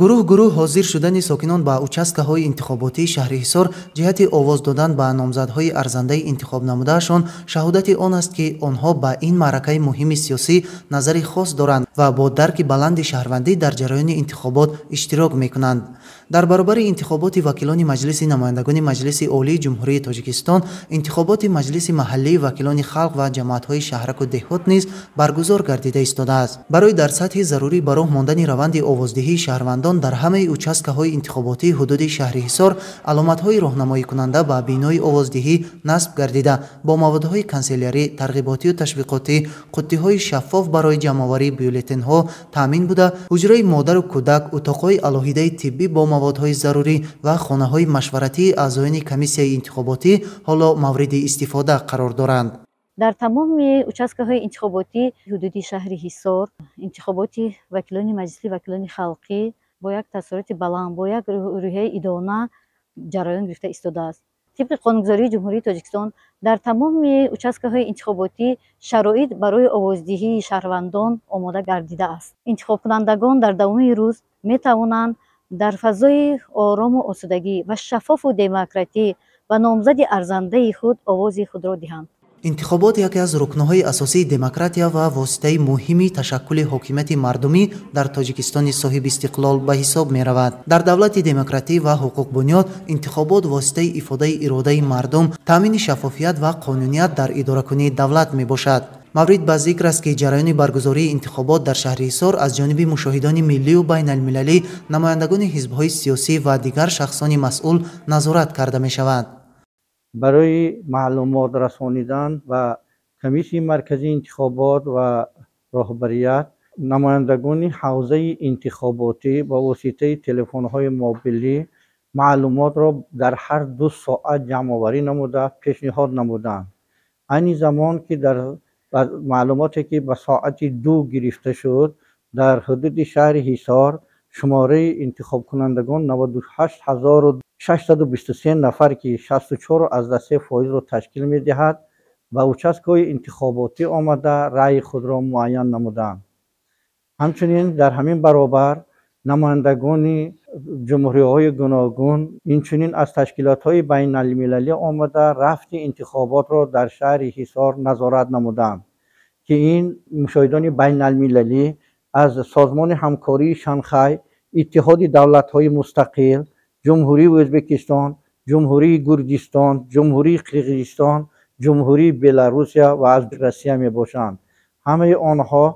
Гурӯҳ гурӯҳ ҳозир шудани сокинон ба участкаҳои интихоботии шаҳри Ҳисор ҷиҳати овоз додан ба номзадҳои арзандаи интихобнамудаашон шаҳодати он аст, ки онҳо ба ин маъракаи муҳими сиёсӣ назари хос доранд ва бо дарки баланди шаҳрвандӣ дар ҷараёни интихобот иштирок мекунанд. Дар баробари интихоботи вакилони Маҷлиси намояндагони Маҷлиси Олии Ҷумҳурии Тоҷикистон, интихоботи Маҷлиси маҳаллии вакилони халқ ва ҷамоатҳои шаҳраку деҳот низ баргузор гардида истодааст. Барои дар сатҳи зарурӣ ба роҳ мондани раванди овоздиҳии шаҳрвандон дар ҳамаи участкаҳои интихоботии ҳудуди шаҳри Ҳисор аломатҳои роҳнамоикунанда ба бинои овоздиҳӣ насб гардида, бо маводҳои канселярӣ, тарғиботию ташвиқотӣ, қуттиҳои шаффоф барои ҷамъоварии бюллетенҳо таъмин буда, ҳуҷраи модару кӯдак, утоқҳои алоҳидаи тиббӣ бо маводҳои зарурӣ ва хонаҳои машваратии аъзоёни комиссияи интихоботӣ ҳоло мавриди истифода қарор доранд. Дар тамоми участкаҳои интихоботӣ ҳудуди шаҳри Ҳисор интихоботи вакилони Маҷлиси вакилони халқӣ бо як тасаввуроти баланд, бо як рӯҳияи идона ҷараён гирифта истодааст. Тибқи қонунгузории Ҷумҳурии Тоҷикистон дар тамоми участкаҳои интихоботӣ шароит барои овоздиҳии шаҳрвандон омода гардидааст. Интихобкунандагон дар давоми рӯз метавонанд дар фазои орому осудагӣ ва шаффофу демократӣ ба номзади арзандаи худ овози худро диҳанд. Интихобот яке аз рукнҳои асосии демократия ва воситаи муҳими ташаккули ҳокимияти мардумӣ дар Тоҷикистони соҳибистиқлол ба ҳисоб меравад. Дар давлати демократӣ ва ҳуқуқбунёд интихобот воситаи ифодаи иродаи мардум, таъмини шаффофият ва қонуният дар идоракунии давлат мебошад. Маврид ба зикр аст, ки ҷараёни баргузории интихобот дар шаҳри Ҳисор аз ҷониби мушоҳидони миллию байналмилалӣ, намояндагони ҳизбҳои сиёсӣ ва дигар шахсони масъул назорат карда мешавад. Барои маълумот расонидан ба Комиссияи марказии интихобот ва роҳбарият намояндагони ҳавзаи интихоботӣ ба воситаи телефонҳои мобилӣ маълумотро дар ҳар 2 соат ҷамъоварӣ намуда пешниҳод намуданд. Айни замон ки дар маълумоте ки ба соати 2 гирифта шуд, дар ҳудуди шаҳри Ҳисор шумораи интихобкунандагон 98623 нафар, ки 64,3%-ро ташкил медиҳад, ба участкаҳои интихоботӣ омада раъйи худро муайян намуданд. Ҳамчунин дар ҳамин баробар намояндагони ҷумҳуриҳои гуногун, инчунин аз ташкилотҳои байналмилалӣ омада рафти интихоботро дар шаҳри Ҳисор назорат намуданд, ки ин мушоҳидони байналмилалӣ аз Созмони ҳамкории Шанхай, Иттиҳоди давлатҳои мустақил, Ҷумҳурии Ӯзбекистон, Ҷумҳурии Гурҷистон, Ҷумҳурии Қирғизистон, Ҷумҳурии Беларусия ва аз Россия мебошанд. Ҳамаи онҳо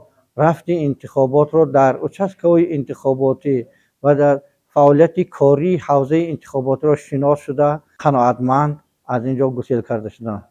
рафти интихоботро дар участкаҳои интихоботӣ ва дар фаъолияти кории ҳавзаи интихоботиро шинос шуда, қаноатманд аз ин ҷо гусел карда шуданд.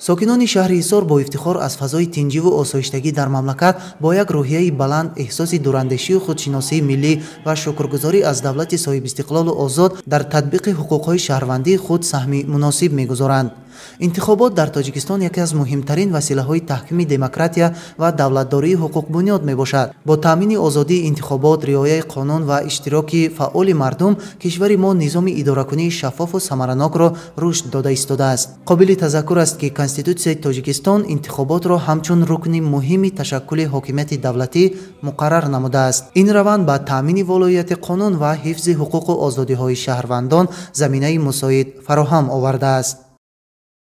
Сокинони шаҳри Ҳисор бо ифтихор аз фазои тинҷиву осоиштагӣ дар мамлакат бо як рӯҳияи баланд, эҳсоси дурандешию худшиносии миллӣ ва шукргузорӣ аз давлати соҳибистиқлолу озод дар татбиқи ҳуқуқҳои шаҳрвандии худ саҳми муносиб мегузоранд. Интихобот дар Тоҷикистон яке аз муҳимтарин василаҳои таҳкими демократия ва давлатдории ҳуқуқбунёд мебошад. Бо таъмини озодии интихобот, риояи қонун ва иштироки фаъоли мардум, кишвари мо низоми идоракунии шаффофу самаранокро рушд дода истодааст. Қобили тазаккур аст, ки Конститутсияи Тоҷикистон интихоботро ҳамчун рукни муҳими ташаккули ҳокимияти давлатӣ муқаррар намудааст. Ин раванд ба таъмини волоияти қонун ва ҳифзи ҳуқуқу озодиҳои шаҳрвандон заминаи мусоид фароҳам овардааст.